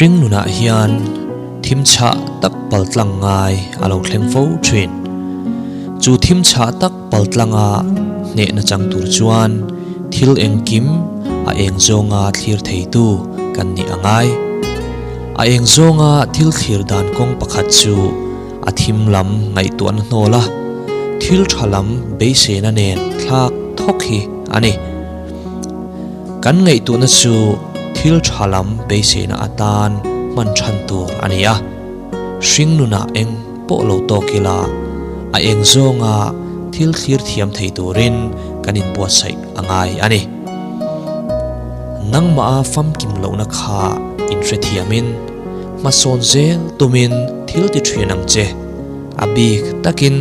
Hring nunah hian thim chhah tak paltlang ngai a lo thleng fo thin. Chu thim chhah tak paltlanga hnehna chang tur chuan thil engkim a eng zawnga thlir theitu kan nih a ngai. A eng zawnga thil thlir dan kawng pakhat chu a thim lam ngaihtuahna hnawl a, thil tha lam beiseina nen thlak thawk hi a ni. Kan ngaihtuahna chu thil tha lam beiseina atan hman than tur a ni a, hring nunah eng pawh lo tawk ila a eng zawnga thil thlir thiam thei turin kan inbuatsaih a ngai a ni. Nangmah a famkim lohna kha inhrethiamin hmasawn zel tumin thil ti thin ang che. A bik takin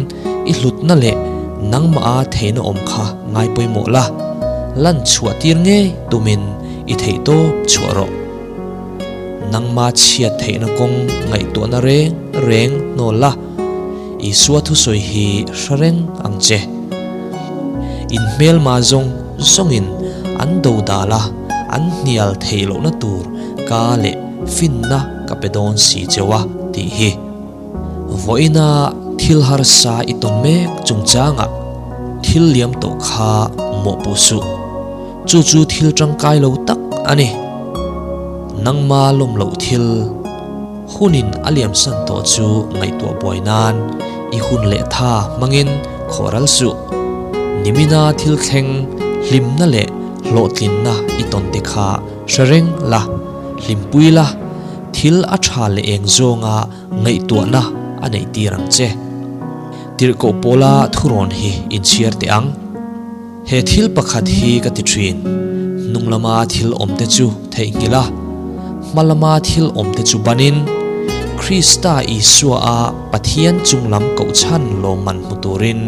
i hlutna leh nangmah a theihna awm kha ngai pawimawh la, lan chhuah tir ngei tumin i theih tawp chhuah rawh. Nangma chhiat theihna kawng ngaihtuahna reng reng hnawl la, Isua thusawi hi hre reng ang che. In hmelma zawng zawngin an do dal a, an hnial theih lohna tur ka leh finna ka pe dawn si cheu a tih hi. Vawiina thil harsa i tawn mek chungchangah thil liam tawh kha mawhpuh suh. Chu chu thil tangkai lo tak a ni. Nangma lawm loh thil hunin a liamsan tawh chu ngaihtuah buai nan i hun leh tha hmangin khawhral suh. Nimina thil thleng hlimna leh hlawhtlinna i tawn te kha hre reng la, hlimpui la. Thil a tha leh eng zawnga ngaihtuahna a neih tir ang che. Tirhkoh pawla thurawn hi inchhiar teh ang. He thil pakhat hi ka ti thin, hnung lama thil awmte chu theihnghilh a, hma lama thil awmte chu banin, Krista Isua a Pathian chung lam kohchhan lawmman hmu turin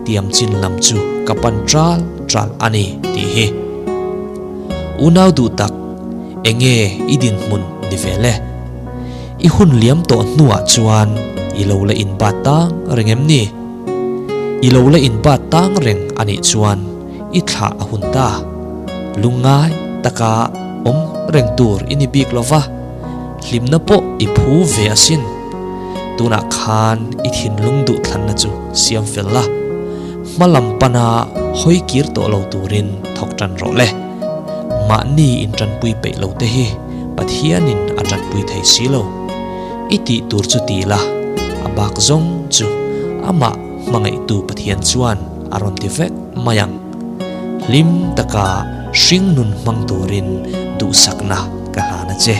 tiamchin lam chu ka pan ṭal ṭal a ni tih hi. Unau duh tak. Enge i dinhmun ni ve le? I hun liam tawh hnuah chuan i lo la inbat tang reng em ni? I lo la inbat tang reng a nih chuan i thlah a hun ta. Lungngai taka awm reng tur i ni bik lo va, hlimna pawh i phu ve asin. Tunah khan i thinlung duhthlanna chu siam fel la, hma lam pana hawi kir tawh lo turin thawk tan rawh le. Mahni intanpui peih lo te hi Pathianin a tanpui thei si lo. I tih tur chu ti la, a bak zawng chu amah hmangaihtu Pathian chuan a rawn ti vek mai ang. Hlim taka hring nun hmang turin duhsakna ka hlan a che.